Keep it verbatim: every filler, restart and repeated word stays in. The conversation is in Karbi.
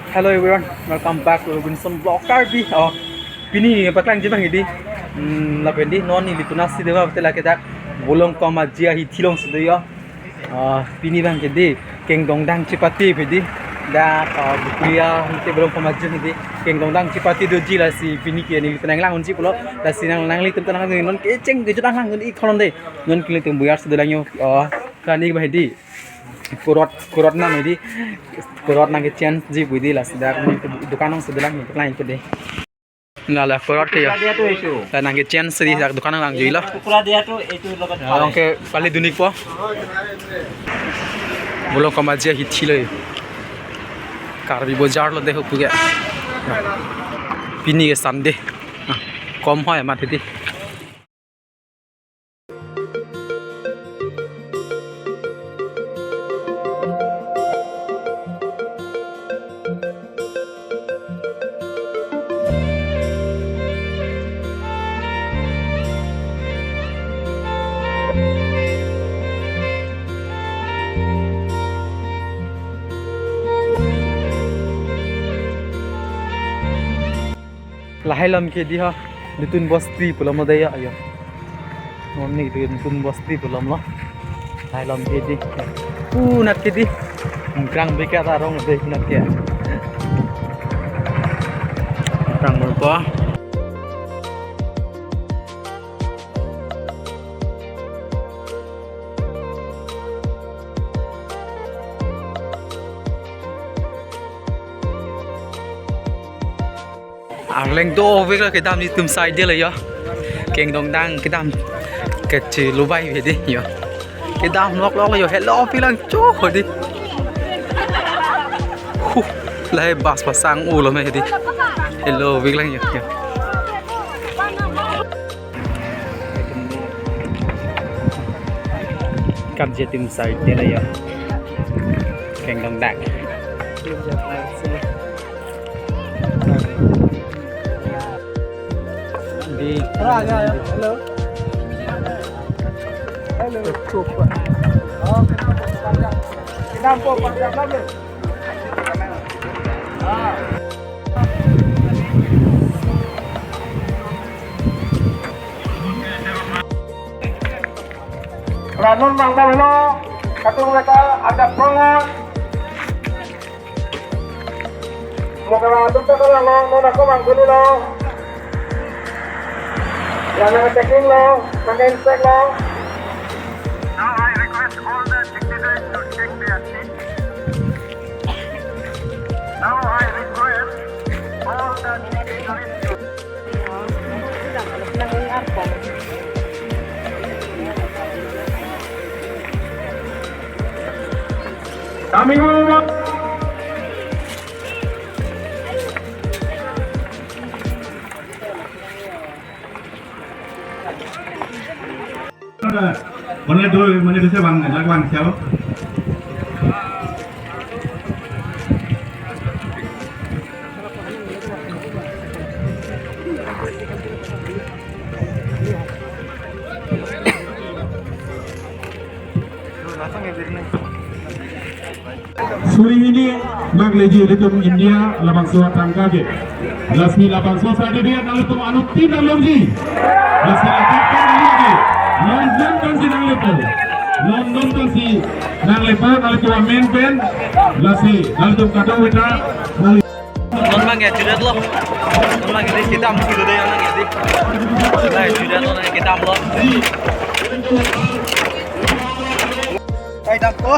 Hello everyone, welcome back to Robinson Vlog Karbi. Oh, pini paklangji abang hedi. Hmm, lapen di non nelitum nasi deva betul lake dak Bolong Komaji ahithi along si do yo. Ah, pini abang hedi kengdongdang chepate hedi. Dak, ah, Bokolia hedi Bolong Komaji hedi kengdongdang chepate doji, lasi pini ke nelitum nanglang unji pulo. Lasi nang nanglitum ta nang non kecheng kejut nanglang un-ik tholon de. Non ke nelitum buyar si dolang yo. Ah, kani abang hedi. Kurot, kurot nang hedi. Kurot nangke-change ji pu hedi, lasi dak dukan along si dolang, dukan along hedi. Lala kurot ke ya. Dia tu itu. La nangke-change hedi, dak dukan along langjoilo. Kurot dia tu itu lepas. Ya, oke, kali dunik po. Bolong Komaji ahithi lo. Karbi Bazar lo de hupu ke. Pini ke Sunday. Ah, kom hoi amat hedi. Lahai lam ke di ha, Nutun Bosti pulo mo de ya, ayo. Non ni Nutun Bosti pulo mo. Lahai lam ke di. Uh, nat ke di. Krang beka ta rong de nat ke. Krang berapa? Arleng dovek lo kedam netum side lo yo. Kengdongdang kedam kechelobei hedi yo. Kedam lok lok yo, helo pilang cho hedi. Huh, lahai bus pasang ulo me hedi. Helo pilang yo. Yo. Kam je tim side de la ya. Kengdongdang. Di. Hello. Hello. Cukup. Oh, kenapa? Kenapa? Ranun bang belo, katung leka ada pongon. Mokara tum ta kalau lo, non ako bang dulu lo. Yang nang checking lo, nang inspect lo. Now I request all the dignitaries to take their seats. Now I request all the dignitaries to Kami mau Mana dua, mana dua saya bang, lagu bang siapa? Suri hini nangleji ilitum India labangso atangka ke. Lasi labangso certificate nanglitum anuttin nanglongji. Lasi atangka nanglongji. Non non pensi nanglitum. Non non pensi nanglitum, nanglitum amen pen. Lasi nanglitum kadokave ta. Non bang ya jurat lo. Non bang ya kedam si lo de, non bang ya di. Nah, jurat lo, nah, kedam lo. Kedam ko.